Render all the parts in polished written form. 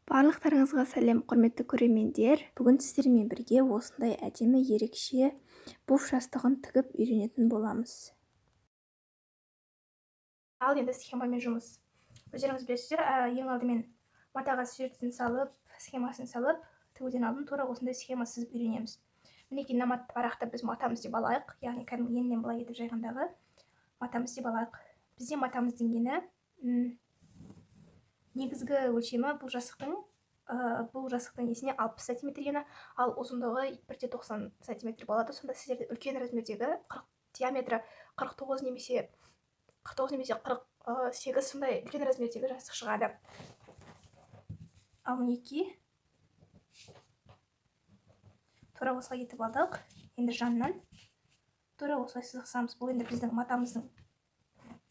Барлықтарыңызға сәлем, құрметті көрермендер. Бүгін сіздермен бірге осындай әдемі ерекше пуф жастығын тігіп үйренетін боламыз. Ал енді схемамен жұмыс. Өздеріңіз білесіздер, ең алдымен матаға суретін салып, схемасын салып, тігуден алдын тура осындай схема сызып үйренеміз. Мінекей мына парақты біз матамыз деп алайық, яғни кәдімгі енінен былай етіп жайғандағы матамыз деп алайық. Бізде матамыздың ені, негізгі өлшемі бұл жастықтың несіне 60 сантиметр ені, ал ұзындығы 1,90 сантиметр болады. Сонда сіздерде үлкен размердегі диаметрі 49 немесе 49 немесе 48 сондай үлкен размердегі жастық шығады. Ал мінекей тура осылай етіп алдық. Енді жанынан тура осылай сызықсамыз. Бұл енді біздің матамыздың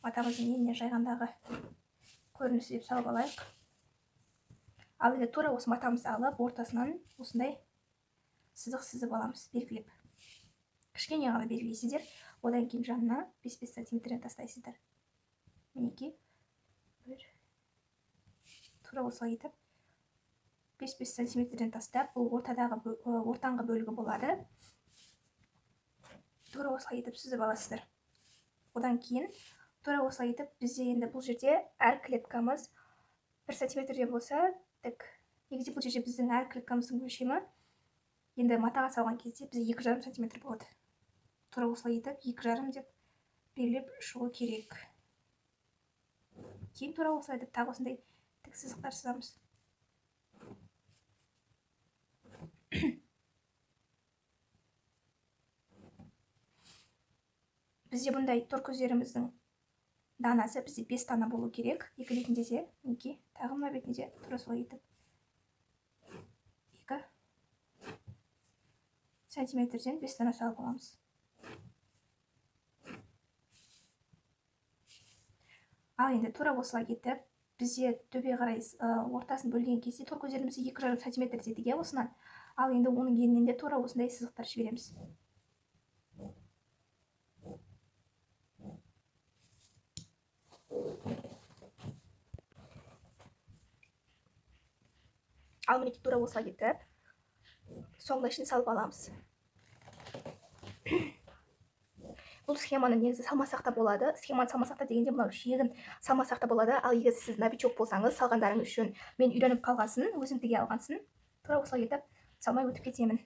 еніне жайғандағы көрінісі деп салып алайық. Ал енді тура осы матамызды алып, ортасынан осындай сызық сызып аламыз, белгілеп. Кішкене ғана белгілейсіздер. Одан кейін жанына 5-5 сантиметрден тастайсыздар. Мінекей бір тура осылай етіп 5-5 сантиметрден тастап, бұл ортаңғы бөлігі болады. Тура осылай етіп сызып аласыздар. Одан кейін тура осылай етіп бізде енді бұл жерде әр клеткамыз 1 сантиметрден болса, так, негізі бұл жерде біздің әр клеткамыздың өлшемі енді матаға салған кезде бізде екі жарым сантиметр болады. Тура осылай етіп екі жарым деп белгілеп шығу керек. Кейін тура осылай етіп тағы осындай тік сызықтар сызамыз. Бізде бұндай тор көздеріміздің данасы бізде 5 дана болу керек. Екі бетінде де, мінекей, тағы мына бетінде тура солай етіп 2 сантиметрден 5 дана салып аламыз. Ал енді тура осылай етіп бізде төбе қарай, ортасын бөлген кезде тор көздерімізді екі жарым сантиметр дедік, иә, осынан. Ал енді оның енінен де тура осындай сызықтар жібереміз. Ал мінекей тура осылай етіп соңына шейін салып аламыз. Бұл схеманы негізі салмасақ та болады. Схеманы салмасақ та дегенде мынау жиегін салмасақ та болады. Ал егер сіз новичок болсаңыз, салғандарыңыз үшін мен үйреніп қалғасын, өзім тіге алғансын, тура осылай етіп салмай өтіп кетемін.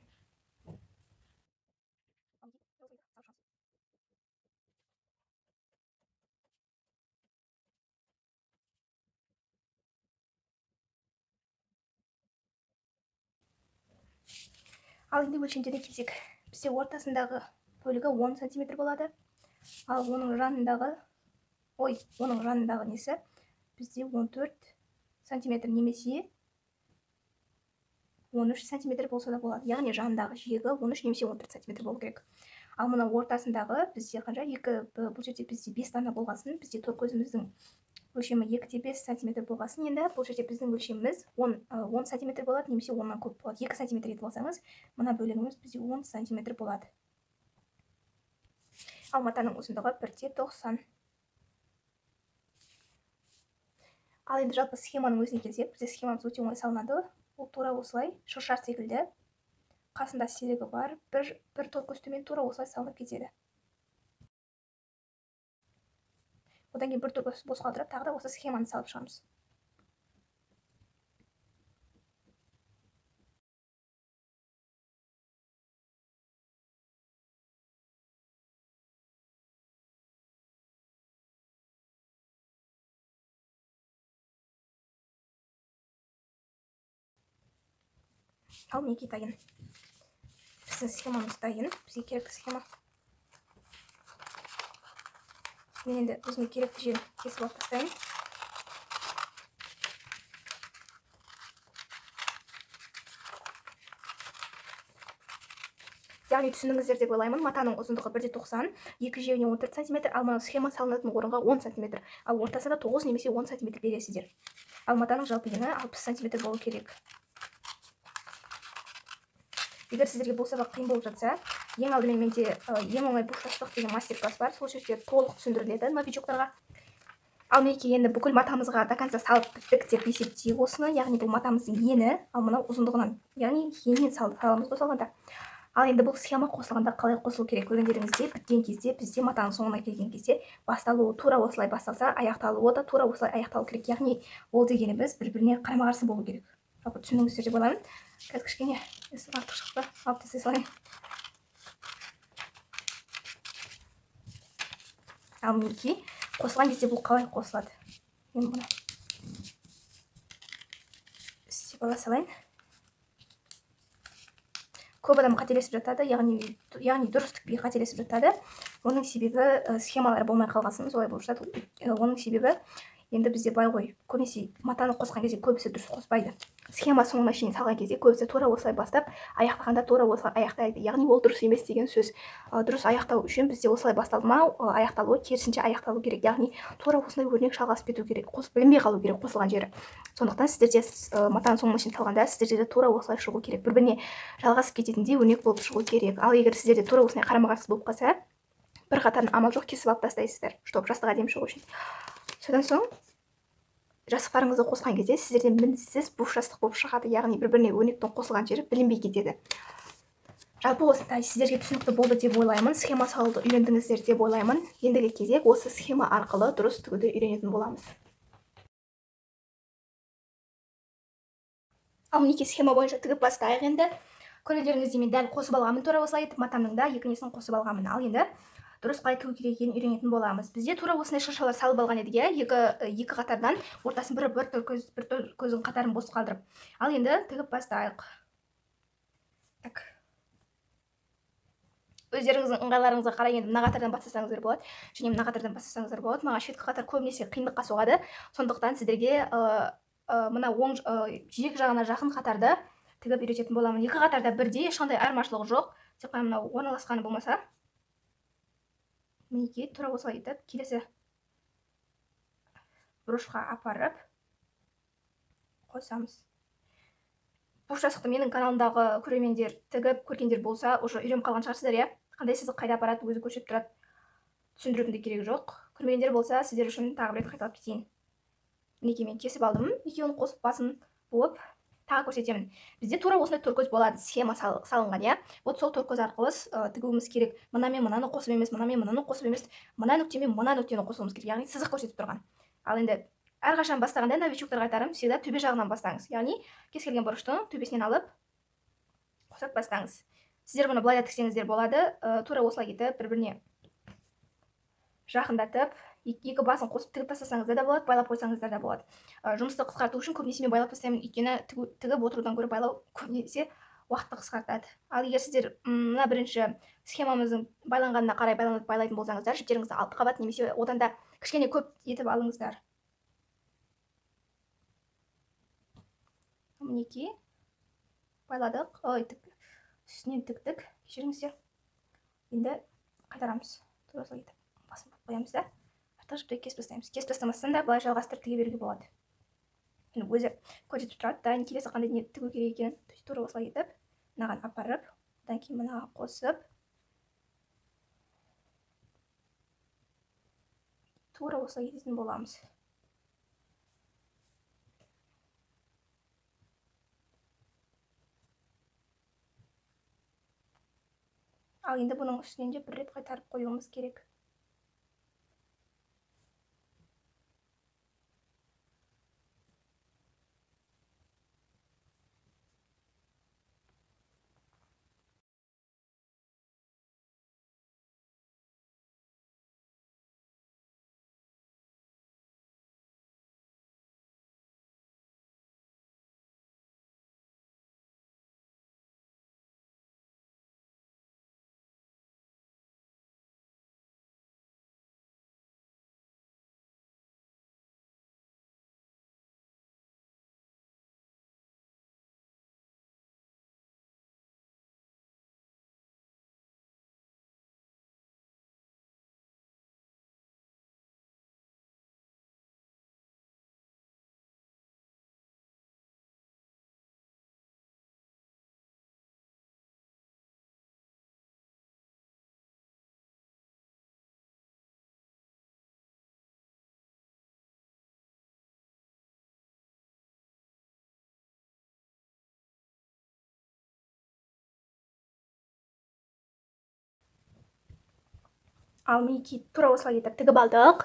Ал енді өлшемдеріне келсек, бізде ортасындағы бөлігі 10 сантиметр болады. Ал оның жанындағы несі бізде 14 сантиметр немесе 13 сантиметр болса да болады. Яғни жанындағы жиегі 13 немесе 14 сантиметр болу керек. Ал мына ортасындағы бізде қанша? Екі, бұл жерде бізде 5 дана болғасын, бізде тор көзіміздің өлшемі екі де бес сантиметр болғасын, енді бұл жерде біздің өлшеміміз 10 сантиметр болады немесе оннан көп болады. 2 сантиметр етіп алсаңыз, мына бөлігіміз бізде 10 сантиметр болады. Ал матаның ұзындығы бір де тоқсан. Ал енді жалпы схеманың өзіне келсек, бізде схемамыз өте оңай салынады. Ол тура осылай шырша секілді, қасында серігі бар, бір тор көз төмен тура осылай салынып кетеді. Одан кейін бір тор көз бос қалдырып, тағы да осы схеманы салып шығамыз. Ал мінекей дайын. Біздің схемамыз дайын. Бізге керекті схема. Мен енді өзіме керекті жерін кесіп алып тастайын. Яғни түсіндіңіздер деп ойлаймын. Матаның ұзындығы бір де тоқсан, екі жиегіне 14 сантиметр, ал мынау схема салынатын орынға 10 сантиметр, ал ортасында 9 немесе 10 сантиметр бересіздер. Ал матаның жалпы ені 60 сантиметр болу керек. Егер сіздерге бұл сабақ қиын болып жатса, ең алдымен менде ең оңай пуф жастық деген мастер-класс бар. Сол жерде толық түсіндіріледі новичоктарға. Ал мінекей енді бүкіл матамызға до конца салып біттік деп есептейік осыны. Яғни бұл матамыздың ені, ал мынау ұзындығынан, яғни енінен саламыз ғой салғанда. Ал енді бұл схема қосылғанда қалай қосылу керек көргендеріңіздей, біткен кезде бізде матаның соңына келген кезде басталуы тура осылай басталса, аяқталуы да тура осылай аяқталу керек. Яғни ол дегеніміз бір-біріне қарама-қарсы болу керек. Жалпы түсіндіңіздер деп ойлаймын. Қазір кішкене артық шықты, алып тастай салайын. Ал мінекей қосылған кезде бұл қалай қосылады? Мен бұны істеп ала салайын. Көп адам қателесіп жатады, яғни дұрыс тікпей қателесіп жатады. Оның себебі схемалар болмай қалғасын солай болып жатады. Оның себебі енді бізде былай ғой, көбінесе матаны қосқан кезде көбісі дұрыс қоспайды. Схема соңына шейін салған кезде көбісі тура осылай бастап, аяқтағанда тура осылай аяқтайды. Яғни ол дұрыс емес деген сөз. Дұрыс аяқтау үшін бізде осылай басталды ма, аяқталуы керісінше аяқталу керек. Яғни тура осындай өрнек жалғасып кету керек, қосып білінбей қалу керек қосылған жері. Сондықтан сіздерде матаның соңына шейін салғанда сіздерде де тура осылай шығу керек. Бір-біріне жалғасып кететіндей өрнек болып шығу керек. Ал егер сіздерде тура осындай қарама-қарсы болып қалса, бір қатарын амал жоқ кесіп алып тастайсыздар, чтобы жастық әдемі шығу үшін. Содан соң жастықтарыңызды қосқан кезде сіздерде мінсіз буф жастық болып шығады, яғни бір-біріне өрнектің қосылған жері білінбей кетеді. Жалпы осындай сіздерге түсінікті болды деп ойлаймын, схема салуды үйрендіңіздер деп ойлаймын. Ендігі кезек осы схема арқылы дұрыс тігуді үйренетін боламыз. Ал мінекей схема бойынша тігіп бастайық енді. Көргендеріңіздей мен дәл қосып алғанмын, тура осылай етіп матамның да екі несін қосып алғанмын. Ал енді дұрыс қалай тігу керек екенін үйренетін боламыз. Бізде тура осындай шыршалар салып алған едік, иә, екі қатардан ортасын бір бір көздің қатарын бос қалдырып. Ал енді тігіп бастайық. Так. Өздеріңіздің ыңғайларыңызға қарай енді мына қатардан бастасаңыздар болады, және мына қатардан бастасаңыздар болады. Маған шеткі қатар көбінесе қиындыққа соғады. Сондықтан сіздерге мына оң жиек жағына жақын қатарды тігіп үйрететін боламын. Екі қатарда бірдей, ешқандай айырмашылығы жоқ. Тек қана мынау орналасқаны болмаса. Мінекей тура осылай етіп келесі бұрышқа апарып қосамыз. Буф жастықты менің каналымдағы көрермендер тігіп көргендер болса, уже үйреніп қалған шығарсыздар, иә? Қандай сызық қайда апарады, өзі көрсетіп тұрады. Түсіндірудің де керегі жоқ. Көрмегендер болса, сіздер үшін тағы бір рет қайталап кетейін. Мінекей мен кесіп алдым, екеуін қосып басын буып тағы көрсетемін. Бізде тура осындай торкөз болады, схема салынған, иә? Вот сол торкөз арқылы тігуіміз керек. Мына мен мынаны қосып емес, мына мен мынаны қосып емес, мына нүкте мен мына нүктені қосуымыз керек. Яғни сызық көрсетіп тұрған. Ал енді әрқашан бастағанда новичоктарға айтарым, всегда төбе жағынан бастаңыз. Яғни кез келген бұрыштың төбесінен алып қосып бастаңыз. Сіздер бұны былай да тіксеңіздер болады, тура осылай етіп бір-біріне жақындатып, екі басын қосып тігіп тастасаңыздар да болады, байлап қойсаңыздар да болады. Жұмысты қысқарту үшін көбінесе мен байлап тастаймын, өйткені тігіп отырудан гөрі байлау көбінесе уақытты қысқартады. Ал егер сіздер мына бірінші схемамыздың байланғанына қарай байлайтын болсаңыздар, жіптеріңізді 6 қабат немесе одан да кішкене көп етіп алыңыздар. Мінекей байладық, ой, үстінен тіктік, кешіріңіздер. Енді қайтарамыз. Тура осылай етіп басын буып қоямыз да, артық жіпті кесіп тастаймыз. Кесіп тастамастан да былай жалғастырып тіге беруге болады. Міне өзі көрсетіп тұрады да, келесі қандай не тігу керек екенін. То есть тура осылай етіп мынаған апарып, одан кейін мынаған қосып, тура осылай ететін боламыз. Ал енді бұның үстінен де бір рет қайтарып қоюымыз керек. Ал мінекей, тура осылай етіп тігіп алдық.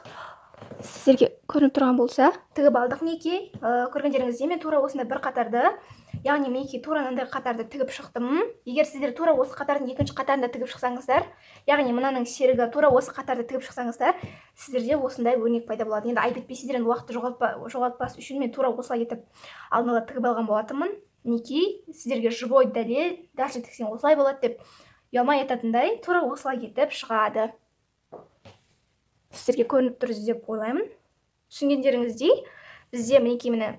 Сіздерге көрініп тұрған болса, тігіп алдық. Мінекей, көргендеріңіздей, мен тура осындай бір қатарды, яғни мінекей, тура мынандай қатарды тігіп шықтым. Егер сіздер тура осы қатардың екінші қатарында тігіп шықсаңыздар, яғни мынаның серігі тура осы қатарды тігіп шықсаңыздар, сіздерде осындай өрнек пайда болады. Енді айып етпейсіздер, енді уақытты жоғалтпас үшін мен тура осылай етіп алдын ала тігіп алған болатынмын. Мінекей, сіздерге живой дәлел, даже тіксең осылай болады деп ұялмай айтатындай, тура осылай етіп шығады. Сіздерге көрініп тұр деп ойлаймын. Түсінгендеріңіздей, бізде, мінекей, міне,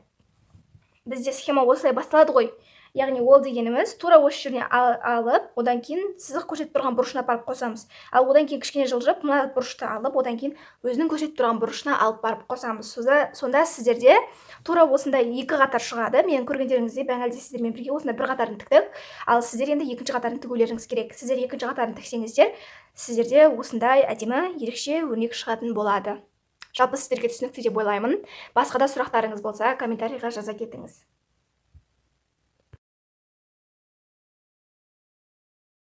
бізде схема осылай басталады ғой. Яғни ол дегеніміз тура осы жеріне алып, одан кейін сызық көрсетіп тұрған бұрышына апарып қосамыз. Ал одан кейін кішкене жылжып, мына бұрышты алып, одан кейін өзінің көрсетіп тұрған бұрышына алып барып қосамыз. Сонда сіздерде тура осындай екі қатар шығады. Мен, көргендеріңіздей, бағана сіздермен бірге осындай бір қатарын тіктік. Ал сіздер енді екінші қатарын тігулеріңіз керек. Сіздер екінші қатарын тіксеңіздер, сіздерде осындай әдемі, ерекше өрнек шығатын болады. Жалпы, сіздерге түсінікті деп ойлаймын. Басқа да сұрақтарыңыз болса, комментарийға жаза кетіңіз.